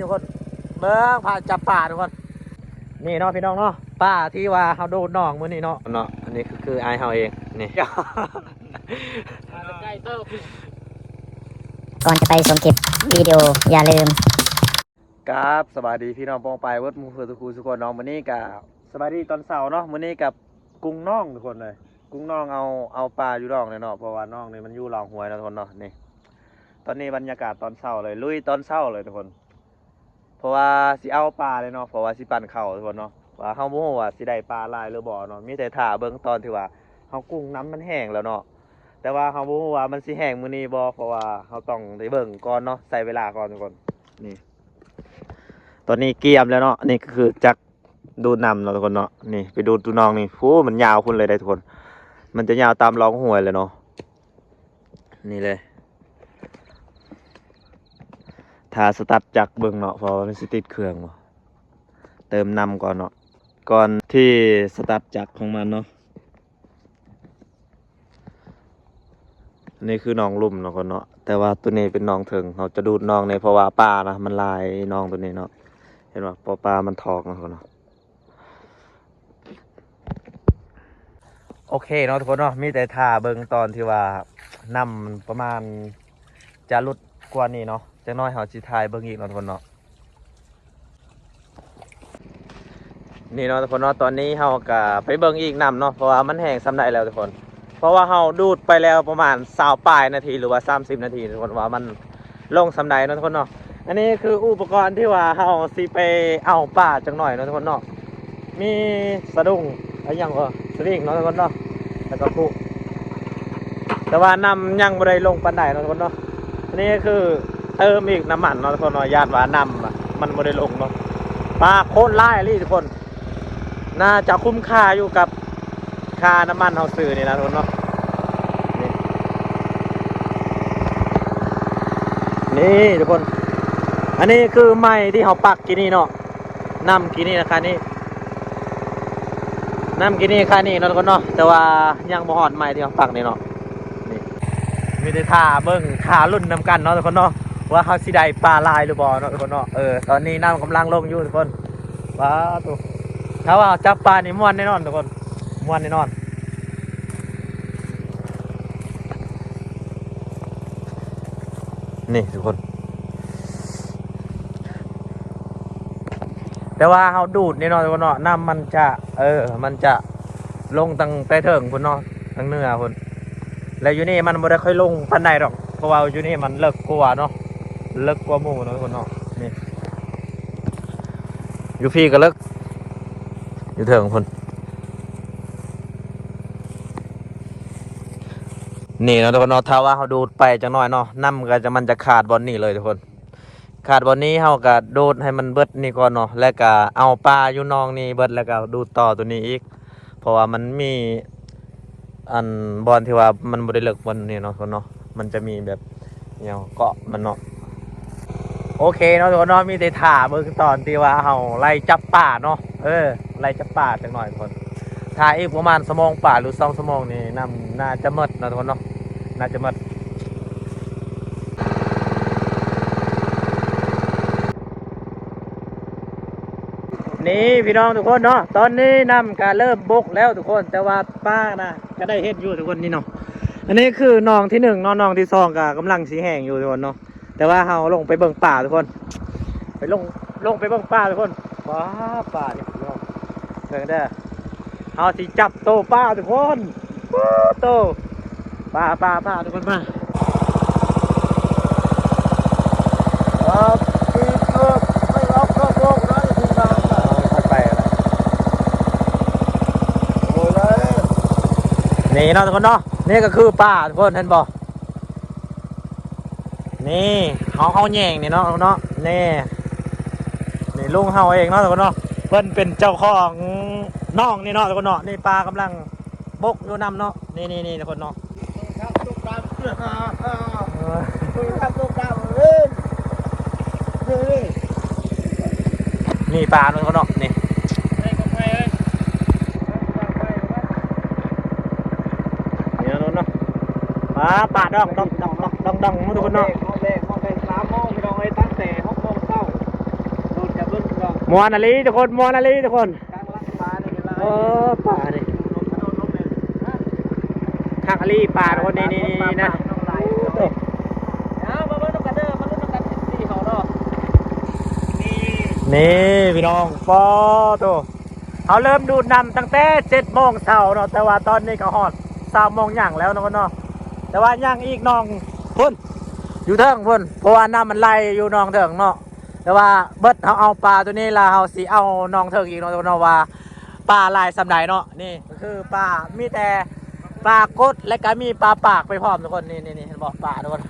ທຸກຄົນ ເບິ່ງພາຈັບປາທຸກຄົນ. ນີ້ເນາະພີ່ນ້ອງເນາະ ປາທີ່ວ່າເຮົາໂດດໜອງມື້ນີ້ເນາະ ເນາະ ອັນນີ້ຄື ຄືອ້າຍເຮົາເອງນີ້. ກ່ອນຈະໄປຊົມຄລິບວິດີໂອ ຢ່າລືມ ກາບສະບາຍດີພີ່ນ້ອງປ້ອງປາຍເບິດໝູ່ເພື່ອນທຸກຄູ່ທຸກຄົນເນາະ. ມື້ນີ້ກະສະບາຍດີຕອນເຊົ້າເນາະ. ມື້ນີ້ກະກຸ້ງໜອງທຸກຄົນເອີຍ ກຸ້ງໜອງເອົາ ເອົາປາຢູ່ໜອງນີ້ເນາະ ເພາະວ່າໜອງນີ້ມັນຢູ່ລອງຫ້ວຍເນາະທຸກຄົນເນາະ. ນີ້ ຕອນນີ້ບັນຍາກາດຕອນເຊົ້າເລີຍ ລຸຍຕອນເຊົ້າເລີຍທຸກຄົນ ເພາະວ່າຊິເອົາປາເລີຍເນາະ ເພາະວ່າຊິປັ້ນເຂົ້າທຸກຄົນເນາະ. ວ່າເຮົາບໍ່ຮູ້ວ່າຊິໄດ້ປາຫຼາຍຫຼືບໍ່ເນາະ ມີແຕ່ຖ້າເບິ່ງຕອນທີ່ວ່າເຮົາກຸ້ງນ້ຳມັນແຫ້ງແລ້ວເນາະ. ແຕ່ວ່າເຮົາບໍ່ຮູ້ວ່າມັນຊິແຫ້ງມື້ນີ້ບໍ່ ເພາະວ່າເຮົາຕ້ອງໄດ້ເບິ່ງກ່ອນເນາະ ໃຊ້ເວລາກ່ອນທຸກຄົນ. ນີ້ ຕອນນີ້ກຽມແລ້ວເນາະ ນີ້ກໍຄືຈັກດູດນ້ຳເນາະທຸກຄົນເນາະ. ນີ້ໄປດູດຢູ່ໜອງນີ້ ໂອ້ ມັນຍາວພຸ້ນເລີຍເດ້ທຸກຄົນ ມັນຈະຍາວຕາມລອງຫ້ວຍເລີຍເນາະ. ນີ້ເລີຍ ຖ້າສະຕາດຈັກເບິ່ງເນາະ ເພາະວ່າມັນຊິຕິດເຄື່ອງບໍ່ ເຕີມນ້ຳກ່ອນເນາະ ກ່ອນທີ່ສະຕາດຈັກຂອງມັນເນາະ. ນີ້ຄືໜອງລຸ່ມເນາະຄົນເນາະ ແຕ່ວ່າໂຕນີ້ເປັນໜອງເທິງ ເຮົາຈະດູດໜອງນີ້ ເພາະວ່າປານະມັນຫຼາຍ ໜອງໂຕນີ້ເນາະ ເຫັນບໍ່ ເພາະປາມັນຖອກເນາະຄົນເນາະ. ໂອເຄເນາະທຸກຄົນເນາະ ມີແຕ່ຖ້າເບິ່ງຕອນທີ່ວ່ານ້ຳປະມານຈະຫຼຸດກວ່ານີ້ເນາະ ຈັກໜ້ອຍເຮົາຊິຖ່າຍເບິ່ງອີກເນາະທຸກຄົນເນາະ. ນີ້ເນາະທຸກຄົນເນາະ ຕອນນີ້ເຮົາກະໄປເບິ່ງອີກນ້ຳເນາະ ເພາະວ່າມັນແຫ້ງສ່ຳໃດແລ້ວທຸກຄົນ ເພາະວ່າເຮົາດູດໄປແລ້ວປະມານຊາວປາຍນາທີ ຫຼືວ່າສາມສິບນາທີທຸກຄົນ ວ່າມັນລົງສ່ຳໃດເນາະທຸກຄົນເນາະ. ອັນນີ້ຄືອຸປະກອນທີ່ວ່າເຮົາຊິໄປເອົາປາຈັກໜ້ອຍເນາະທຸກຄົນເນາະ ມີສະດຸ້ງ ອີຫຍັງກໍສະວິງເນາະທຸກຄົນເນາະ ແລ້ວກໍຄຸ ແຕ່ວ່ານ້ຳຍັງບໍ່ໄດ້ລົງປານໃດເນາະທຸກຄົນເນາະ. ອັນນີ້ຄືເຕີມອີກນ້ຳມັນເນາະທຸກຄົນເນາະ ຢ້ານວ່ານ້ຳມັນບໍ່ໄດ້ລົງເນາະ. ປາໂຄດຫຼາຍອີ່ຫຼີທຸກຄົນ ໜ້າຈະຄຸ້ມຄ່າຢູ່ກັບຄ່ານ້ຳມັນເຮົາຊື້ນີ້ນະທຸກຄົນເນາະ. ນີ້ ນີ້ທຸກຄົນ ອັນນີ້ຄືໄມ້ທີ່ເຮົາປັກກີ້ນີ້ເນາະ ນ້ຳກີ້ນີ້ນະຄະນີ້ ນ້ຳກີ້ນີ້ຄະນີ້ເນາະທຸກຄົນເນາະ ແຕ່ວ່າຍັງບໍ່ຮອດໄມ້ທີ່ເຮົາປັກນີ້ເນາະ. ນີ້ ມີແຕ່ຖ້າເບິ່ງ ຖ້າລຸ້ນນຳກັນເນາະທຸກຄົນເນາະ ວ່າເຮົາຊິໄດ້ປາຫຼາຍຫຼືບໍ່ເນາະທຸກຄົນເນາະ. ເອີ ຕອນນີ້ນ້ຳກຳລັງລົງຢູ່ທຸກຄົນ. ປາໂຕ ຖ້າວ່າຈັບປານີ້ມ່ວນແນ່ນອນທຸກຄົນ ມ່ວນແນ່ນອນ. ນີ້ທຸກຄົນ ແຕ່ວ່າເຮົາດູດນີ້ເນາະທຸກຄົນເນາະ ນ້ຳມັນຈະ ເອີ ມັນຈະລົງຕັ້ງແຕ່ເທິງພຸ້ນເນາະ ທາງເໜືອພຸ້ນ ແລະຢູ່ນີ້ມັນບໍ່ໄດ້ຄ່ອຍລົງປານໃດດອກ ເພາະວ່າຢູ່ນີ້ມັນເລິກກວ່າເນາະ ເລິກກວ່າໝູ່ເນາະທຸກຄົນເນາະ. ນີ້ຢູ່ພີ້ກໍເລິກ ຢູ່ເທິງພຸ້ນ. ນີ້ເນາະທຸກຄົນເນາະ ຖ້າວ່າເຮົາດູດໄປຈັກໜ້ອຍເນາະ ນ້ຳກໍຈະ ມັນຈະຂາດບ່ອນນີ້ເລີຍທຸກຄົນ. ຂາດບ່ອນນີ້ເຮົາກໍດູດໃຫ້ມັນເບິດນີ້ກ່ອນເນາະ ແລ້ວກໍເອົາປາຢູ່ໜອງນີ້ເບິດ ແລ້ວກໍດູດຕໍ່ໂຕນີ້ອີກ ເພາະວ່າມັນມີ ອັນ ບ່ອນທີ່ວ່າມັນບໍ່ໄດ້ເລິກປານນີ້ເນາະທຸກຄົນເນາະ ມັນຈະມີແບບ ຫຍັງເກາະມັນເນາະ. ໂອເຄເນາະທຸກຄົນເນາະ ມີແຕ່ຖ້າເບິ່ງຕອນທີ່ວ່າເຮົາໄລ່ຈັບປາເນາະ ເອີ ໄລ່ຈັບປາຈັກໜ້ອຍທຸກຄົນ. ຖ້າອີກປະມານຊົ່ວໂມງປາຍ ຫຼື ສອງຊົ່ວໂມງນີ້ ນ້ຳໜ້າຈະໝົດເນາະທຸກຄົນເນາະ ໜ້າຈະໝົດ. ນີ້ພີ່ນ້ອງທຸກຄົນເນາະ ຕອນນີ້ນ້ຳກະເລີ່ມບົກແລ້ວທຸກຄົນ ແຕ່ວ່າປານະກະໄດ້ເຫັນຢູ່ທຸກຄົນ ນີ້ເນາະ. ອັນນີ້ຄືໜອງທີໜຶ່ງເນາະ ໜອງທີສອງກະກຳລັງຊິແຫ້ງຢູ່ທຸກຄົນເນາະ ແຕ່ວ່າເຮົາລົງໄປເບິ່ງປາທຸກຄົນ ໄປລົງ ລົງໄປເບິ່ງປາທຸກຄົນ. ປາ ປານີ້ພີ່ນ້ອງ ເບິ່ງເດີ ເຮົາຊິຈັບໂຕປາທຸກຄົນ. ໂອ້ ໂຕ ປາ ປາ ປາ ທຸກຄົນ ມາ. ນີ້ເນາະທຸກຄົນເນາະ ນີ້ກໍຄືປາທຸກຄົນ ເຫັນບໍ່? ນີ້ ເຮົາ ເຮົາແຍງນີ້ເນາະ ເນາະ ນີ້ ນີ້ລຸງເຮົາເອງເນາະທຸກຄົນເນາະ ເພິ່ນເປັນເຈົ້າຂອງໜອງນີ້ເນາະທຸກຄົນເນາະ. ນີ້ປາກຳລັງບົກຢູ່ນຳເນາະ ນີ້ໆໆ ທຸກຄົນເນາະ. ນີ້ປາເນາະທຸກຄົນເນາະ ນີ້ ນີ້ເນາະ ປາ ປາດອງ ດອງ ດອງ ດອງ ດອງ ທຸກຄົນເນາະ. ຮອດແລ້ວ ຮອດແລ້ວ ຮອດແລ້ວ ສາມໂມງ ພີ່ນ້ອງເອີຍ ຕັ້ງແຕ່ຫົກໂມງເຊົ້າ ມ່ວນອີ່ຫຼີທຸກຄົນ ມ່ວນອີ່ຫຼີທຸກຄົນ. ໂອ້ ປານີ້ ຄັກອີ່ຫຼີປາທຸກຄົນ ນີ້ໆໆ ນະ. ເອົາມາເບິ່ງນຳກັນເດີ ມາລຸ້ນນຳກັນ ເອັຟຊີ ເຮົາເນາະ. ນີ້ ນີ້ພີ່ນ້ອງ ປາໂຕ ເຮົາເລີ່ມດູດນ້ຳຕັ້ງແຕ່ເຈັດໂມງເຊົ້າເນາະ ແຕ່ວ່າຕອນນີ້ກໍຮອດຊາວໂມງຫຍັງແລ້ວເນາະ ເນາະ. ແຕ່ວ່າຍັງອີກໜອງພຸ້ນ ຢູ່ເທິງພຸ້ນ ເພາະວ່ານ້ຳມັນໄຫຼຢູ່ໜອງເທິງເນາະ. ແຕ່ວ່າເບິດ ເຮົາເອົາປາໂຕນີ້ລະ ເຮົາຊິເອົາໜອງເທິງອີກເນາະ ເນາະ ວ່າປາຫຼາຍສ່ຳໃດເນາະ. ນີ້ກໍຄືປາ ມີແຕ່ປາກົດ ແລະກໍມີປາປາກໄປພ້ອມທຸກຄົນ. ນີ້ໆໆ ເຫັນບໍ່ ປາທຸກຄົນ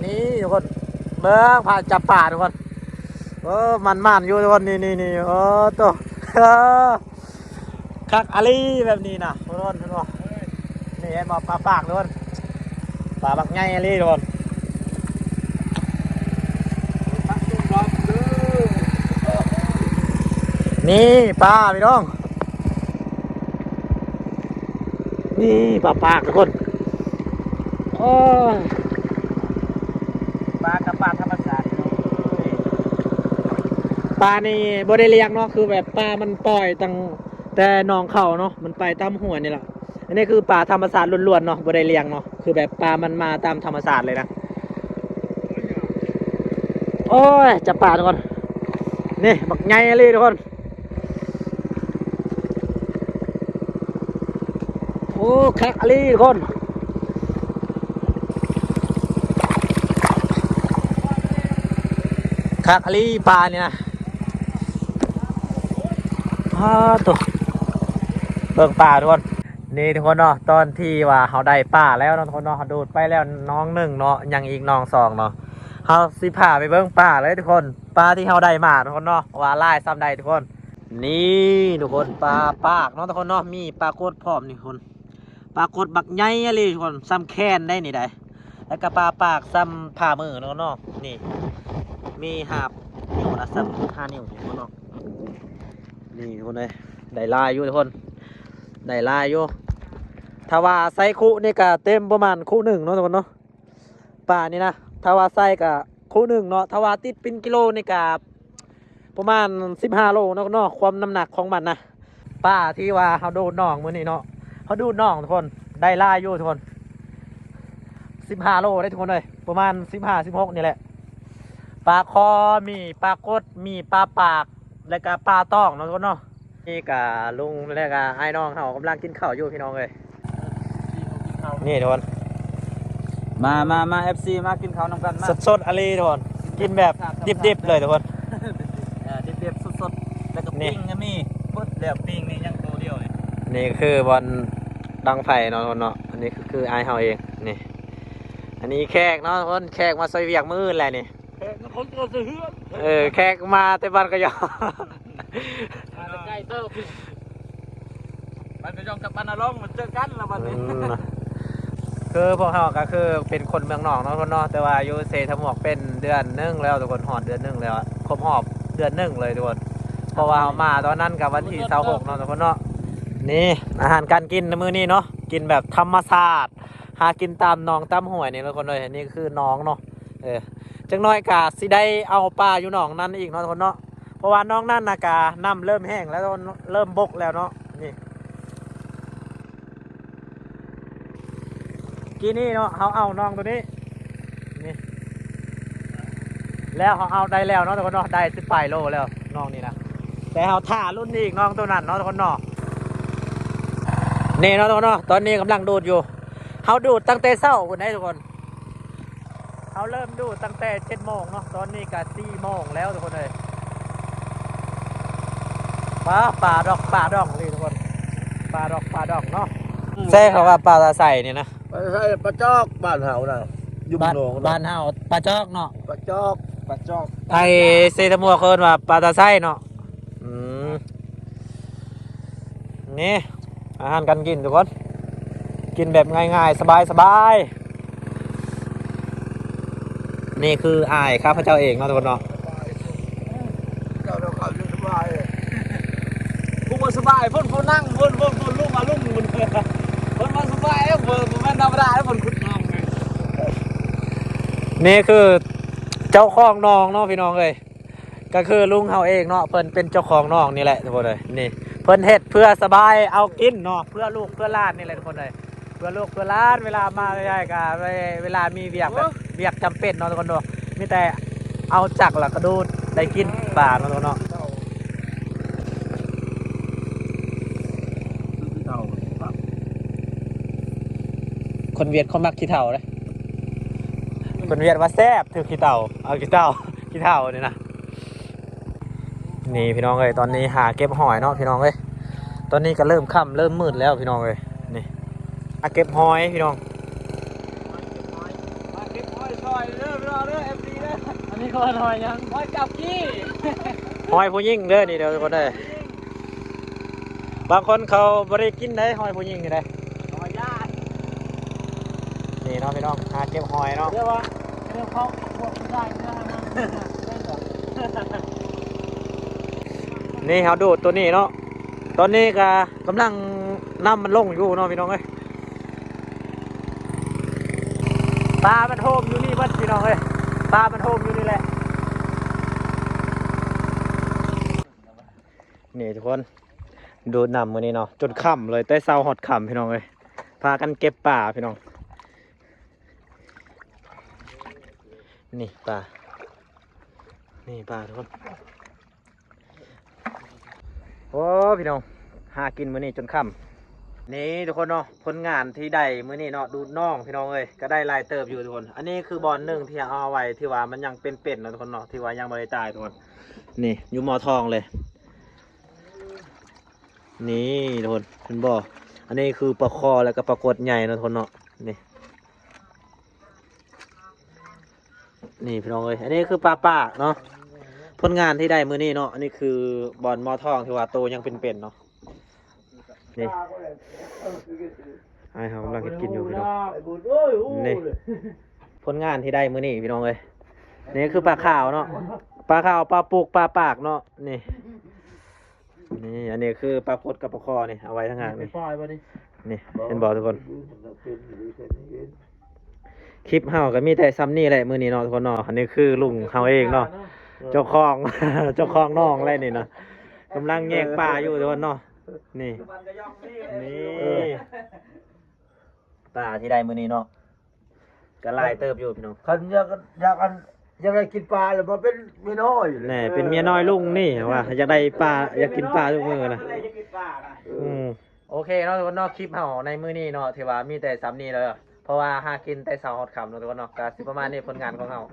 ນີ້ທຸກຄົນ ເບິ່ງພາຈັບປາທຸກຄົນ. ເອີ ມັນໆຢູ່ທຸກຄົນ ນີ້ໆໆ ໂອ້ໂຕ ເອີ ຄັກອີ່ຫຼີແບບນີ້ນະ ທຸກຄົນ ເຫັນບໍ່? ນີ້ເຫັນບໍ່ ປາປາກທຸກຄົນ ປາບັກໃຫຍ່ອີ່ຫຼີທຸກຄົນ. ນີ້ປາພີ່ນ້ອງ ນີ້ປາປາກທຸກຄົນ. ໂອ້ຍ ປາກັບປາທຳມະຊາດເນາະ. ນີ້ ປານີ້ບໍ່ໄດ້ລ້ຽງເນາະ ຄືແບບປາມັນປ່ອຍຕັ້ງແຕ່ໜອງເຂົ້າເນາະ ມັນໄປຕາມຫ້ວຍນີ້ລະ. ອັນນີ້ຄືປາທຳມະຊາດລ້ວນໆເນາະ ບໍ່ໄດ້ລ້ຽງເນາະ ຄືແບບປາມັນມາຕາມທຳມະຊາດເລີຍນະ. ໂອ້ຍ ຈັບປາທຸກຄົນ ນີ້ບັກໃຫຍ່ອີ່ຫຼີທຸກຄົນ. ໂອ້ ຄັກອີ່ຫຼີທຸກຄົນ ຄັກອີ່ຫຼີປານີ້ນະ. ອ້າໂຕ ເບິ່ງປາທຸກຄົນ. ນີ້ທຸກຄົນເນາະ ຕອນທີ່ວ່າເຮົາໄດ້ປາແລ້ວເນາະ ທຸກຄົນເນາະ ເຮົາດູດໄປແລ້ວໜອງໜຶ່ງເນາະ ຍັງອີກໜອງສອງເນາະ. ເຮົາຊິພາໄປເບິ່ງປາເລີຍທຸກຄົນ ປາທີ່ເຮົາໄດ້ມາທຸກຄົນເນາະ ວ່າຫຼາຍສ່ຳໃດທຸກຄົນ. ນີ້ທຸກຄົນ ປາປາກເນາະທຸກຄົນເນາະ ມີປາກົດພ້ອມນີ້ທຸກຄົນ. ປາກົດບັກໃຫຍ່ອີ່ຫຼີທຸກຄົນ ສ່ຳແຂນໄດ໋ນີ້ໄດ໋ ແລ້ວກໍປາປາກສ່ຳຝ່າມືເນາະເນາະ. ນີ້ມີຫ້ານິ້ວນະ ສ່ຳຫ້ານິ້ວເນາະ. ນີ້ທຸກຄົນເອີຍ ໄດ້ຫຼາຍຢູ່ທຸກຄົນ ໄດ້ຫຼາຍຢູ່. ຖ້າວ່າໃສ່ຄຸນີ້ກໍເຕັມປະມານຄຸໜຶ່ງເນາະທຸກຄົນເນາະ. ປານີ້ນະ ຖ້າວ່າໃສ່ກະຄູ່ໜຶ່ງເນາະ ຖ້າວ່າຕິດເປັນກິໂລນີ້ກະປະມານສິບຫ້າໂລເນາະ ຄວາມນ້ຳໜັກຂອງມັນນະ. ປາທີ່ວ່າເຮົາດູດໜອງມື້ນີ້ເນາະ ເຮົາດູດໜອງທຸກຄົນ ໄດ້ຫຼາຍຢູ່ທຸກຄົນ ສິບຫ້າໂລເດ້ທຸກຄົນເອີຍ ປະມານສິບຫ້າ ສິບຫົກນີ້ແຫຼະ. ປາຄໍ ມີປາກົດ ມີປາປາກ ແລ້ວກະປາຕອງເນາະທຸກຄົນເນາະ. ນີ້ກະລຸງ ແລ້ວກະອ້າຍນ້ອງເຮົາກຳລັງກິນເຂົ້າຢູ່ພີ່ນ້ອງເອີຍ. ນີ້ທຸກຄົນ ມາ ມາ ມາ ເອັຟຊີ ມາກິນເຂົ້ານຳກັນມາ. ສົດໆອີ່ຫຼີທຸກຄົນ ກິນແບບດິບໆເລີຍທຸກຄົນ. ເອີ ດິບໆສົດໆ ແລ້ວກໍ ນີ້ ປີ້ງກໍມີ ເບິດແລ້ວ ປີ້ງນີ້ຍັງໂຕດຽວນີ້. ນີ້ຄືບ່ອນດັງໄຟເນາະທຸກຄົນເນາະ ອັນນີ້ຄື ຄືອ້າຍເຮົາເອງນີ້. ອັນນີ້ແຂກເນາະທຸກຄົນ ແຂກມາຊ່ອຍວຽກມື້ອື່ນແຫຼະນີ້. ແຂກນະຄອນ ເອີ ແຂກມາແຕ່ບ້ານກະຢອ ມາແຕ່ໄກເຕີບ ບ້ານກະຢອງກັບບ້ານນາລອງ ມາເຈີກັນລະບັດນີ້. ອືມ ຄືພວກເຮົາກະຄືເປັນຄົນເມືອງນອກເນາະທຸກຄົນເນາະ ແຕ່ວ່າຢູ່ເຊຕະໝວກເປັນເດືອນໜຶ່ງແລ້ວທຸກຄົນ ຮອດເດືອນໜຶ່ງແລ້ວ ຄົບຮອບເດືອນໜຶ່ງເລີຍທຸກຄົນ ເພາະວ່າເຮົາມາຕອນນັ້ນກະວັນທີຊາວຫົກເນາະທຸກຄົນເນາະ. ນີ້ອາຫານການກິນໃນມື້ນີ້ເນາະ ກິນແບບທຳມະຊາດ ຫາກິນຕາມໜອງຕາມຫ້ວຍນີ້ທຸກຄົນເອີຍ. ນີ້ຄືໜອງເນາະ ເອີ ຈັກໜ້ອຍກະຊິໄດ້ເອົາປາຢູ່ໜອງນັ້ນອີກເນາະທຸກຄົນເນາະ ເພາະວ່າໜອງນັ້ນນະກະນ້ຳເລີ່ມແຫ້ງແລ້ວ ເລີ່ມບົກແລ້ວເນາະ. ນີ້ກີ້ນີ້ເນາະ ເຮົາເອົາໜອງໂຕນີ້ ນີ້ ແລ້ວເຮົາເອົາໄດ້ແລ້ວເນາະທຸກຄົນເນາະ ໄດ້ສິບປາຍໂລແລ້ວໜອງນີ້ນະ ແຕ່ເຮົາຖ້າລຸ້ນອີກໜອງໂຕນັ້ນເນາະທຸກຄົນເນາະ. ນີ້ເນາະທຸກຄົນເນາະ ຕອນນີ້ກຳລັງດູດຢູ່ ເຮົາດູດຕັ້ງແຕ່ເຊົ້າພຸ້ນເດ້ທຸກຄົນ ເຮົາເລີ່ມດູດຕັ້ງແຕ່ເຈັດໂມງເນາະ ຕອນນີ້ກະສີ່ໂມງແລ້ວທຸກຄົນເອີຍ. ປາ ປາດອກ ປາດອງນີ້ທຸກຄົນ ປາດອກ ປາດອງເນາະ. ໃຊ່ເຂົາວ່າປາຕາໄຊນີ້ນະ ປາຕາໄຊ ປາຈອກ ບ້ານເຮົານະ ຢູ່ເມືອງນອກ ບ້ານເຮົາປາຈອກເນາະ ປາຈອກ ປາຈອກ ໄທເຊຕະໝວກເອີ້ນວ່າປາຕາໄຊເນາະ. ອືມ ນີ້ອາຫານການກິນທຸກຄົນ ກິນແບບງ່າຍໆ ສະບາຍໆ. ນີ້ຄືອ້າຍຂ້າພະເຈົ້າເອງເນາະທຸກຄົນເນາະ. ເຈົ້າເຈົ້າເຂົາຢູ່ສະບາຍ ຜູ້ບໍ່ສະບາຍ ເພິ່ນຜູ້ນັ່ງ ເພິ່ນ ເພິ່ນ ເພິ່ນລຸກມາລຸງ ເພິ່ນ ເພິ່ນບໍ່ສະບາຍ ເພິ່ນບໍ່ແມ່ນທຳມະດາ ເພິ່ນຂຸດໜອງ. ນີ້ຄື ເຈົ້າຂອງໜອງເນາະພີ່ນ້ອງເອີຍ ກໍຄືລຸງເຮົາເອງເນາະ ເພິ່ນເປັນເຈົ້າຂອງໜອງນີ້ແຫຼະທຸກຄົນເອີຍ. ນີ້ເພິ່ນເຮັດເພື່ອສະບາຍເອົາກິນເນາະ ເພື່ອລູກເພື່ອຫຼານນີ້ແຫຼະທຸກຄົນເອີຍ ເພື່ອລູກເພື່ອຫຼານ ເວລາມາໃຫຍ່ໆ ກໍເວລາມີວຽກແບບວຽກຈຳເປັນເນາະທຸກຄົນເນາະ ມີແຕ່ເອົາຈັກແລ້ວກໍດູດໄດ້ກິນປາເນາະທຸກຄົນເນາະ. ຄົນຫວຽດເຂົາມັກຂີ້ເຖົ່າເດ້ ຄົນຫວຽດວ່າແຊບຖືກຂີ້ເຖົ່າ ເອົາຂີ້ເຖົ່າ ຂີ້ເຖົ່ານີ້ນະ. ນີ້ພີ່ນ້ອງເອີຍ ຕອນນີ້ຫາເກັບຫອຍເນາະພີ່ນ້ອງເອີຍ ຕອນນີ້ກໍເລີ່ມຄ່ຳເລີ່ມມືດແລ້ວພີ່ນ້ອງເອີຍ. ນີ້ຫາເກັບຫອຍພີ່ນ້ອງ ມາເກັບຫອຍຊ່ອຍເດີພີ່ນ້ອງເດີ ເອັຟຊີເດີ. ອັນນີ້ເຂົາເອີ້ນຫອຍຫຍັງ? ຫອຍກັບກີ້ ຫອຍຜູ້ຍິງເດີນີ້ເດີທຸກຄົນເດີ. ບາງຄົນເຂົາບໍ່ໄດ້ກິນໄດ ຫອຍຜູ້ຍິງນີ້ໄດ ຫອຍຍາດ. ນີ້ເນາະພີ່ນ້ອງ ຫາເກັບຫອຍເນາະ ດຽວວ່າ ດຽວເຂົາບອກຜູ້ຊາຍເດີ ໃຫ້ມັນ ນີ້ເຮົາດູດຕົວນີ້ເນາະ ຕອນນີ້ກະກຳລັງນຳມັນລົງຢູ່ເນາະພີ່ນ້ອງເອີຍ. ປາມັນໂຮມຢູ່ນີ້ເບິດພີ່ນ້ອງເອີຍ ປາມັນໂຮມຢູ່ນີ້ແຫຼະ. ນີ້ທຸກຄົນ ດູດນ້ຳມື້ນີ້ເນາະ ຈົນຄ່ຳເລີຍ ແຕ່ເຊົ້າຮອດຄ່ຳພີ່ນ້ອງເອີຍ ພາກັນເກັບປາພີ່ນ້ອງ. ນີ້ປາ ນີ້ປາທຸກຄົນ. ໂອ້ ພີ່ນ້ອງ ຫາກິນມື້ນີ້ຈົນຄ່ຳ. ນີ້ທຸກຄົນເນາະ ຜົນງານທີ່ໄດ້ມື້ນີ້ເນາະ ດູດໜອງພີ່ນ້ອງເອີຍ ກໍໄດ້ຫຼາຍເຕີບຢູ່ທຸກຄົນ. ອັນນີ້ຄືບ່ອນໜຶ່ງທີ່ເຮົາເອົາໄວ້ ທີ່ວ່າມັນຍັງເປັນໆເນາະທຸກຄົນເນາະ ທີ່ວ່າຍັງບໍ່ໄດ້ຕາຍທຸກຄົນ. ນີ້ຢູ່ໝໍ້ທອງເລີຍ ນີ້ທຸກຄົນ ເຫັນບໍ່? ອັນນີ້ຄືປາຄໍ່ ແລ້ວກໍປາກົດໃຫຍ່ເນາະທຸກຄົນເນາະ. ນີ້ ນີ້ພີ່ນ້ອງເອີຍ ອັນນີ້ຄືປາປາກເນາະ ຜົນງານທີ່ໄດ້ມື້ນີ້ເນາະ. ອັນນີ້ຄືບ່ອນໝໍ້ທອງທີ່ວ່າໂຕຍັງເປັນໆເນາະ. ນີ້ອ້າຍເຮົາກຳລັງເຮັດກິນຢູ່ພີ່ນ້ອງ. ນີ້ຜົນງານທີ່ໄດ້ມື້ນີ້ພີ່ນ້ອງເອີຍ. ນີ້ຄືປາຂາວເນາະ ປາຂາວ ປາປຸກ ປາປາກເນາະ. ນີ້ ນີ້ ອັນນີ້ຄືປາກົດກັບປາຄໍ່ນີ້ ເອົາໄວ້ທາງຫາງນີ້. ນີ້ ເຫັນບໍ່ທຸກຄົນ? ຄລິບເຮົາກໍມີແຕ່ຊ່ຳນີ້ແຫຼະມື້ນີ້ເນາະທຸກຄົນເນາະ. ອັນນີ້ຄືລຸງເຮົາເອງເນາະ ເຈົ້າຂອງ ເຈົ້າຂອງໜອງແຫຼະນີ້ເນາະ ກຳລັງແຍກປາຢູ່ທຸກຄົນເນາະ. ນີ້ ນີ້ ປາທີ່ໄດ້ມື້ນີ້ເນາະ ກໍຫຼາຍເຕີບຢູ່ພີ່ນ້ອງ. ຄັນຢາກ ຢາກອັນ ຢາກໄດ້ກິນປາແລ້ວມາເປັນເມຍນ້ອຍ. ແນ່ ເປັນເມຍນ້ອຍລຸງນີ້ວ່າ ຢາກໄດ້ປາ ຢາກກິນປາທຸກມື້ນະ. ອືມ ໂອເຄເນາະທຸກຄົນເນາະ ຄລິບເຮົາໃນມື້ນີ້ເນາະ ຖືວ່າມີແຕ່ຊ່ຳນີ້ເດີ ເພາະວ່າຫາກິນແຕ່ເຊົ້າຮອດຄ່ຳເນາະທຸກຄົນເນາະ. ກໍຊິປະມານນີ້ຜົນງານຂອງເຮົາ.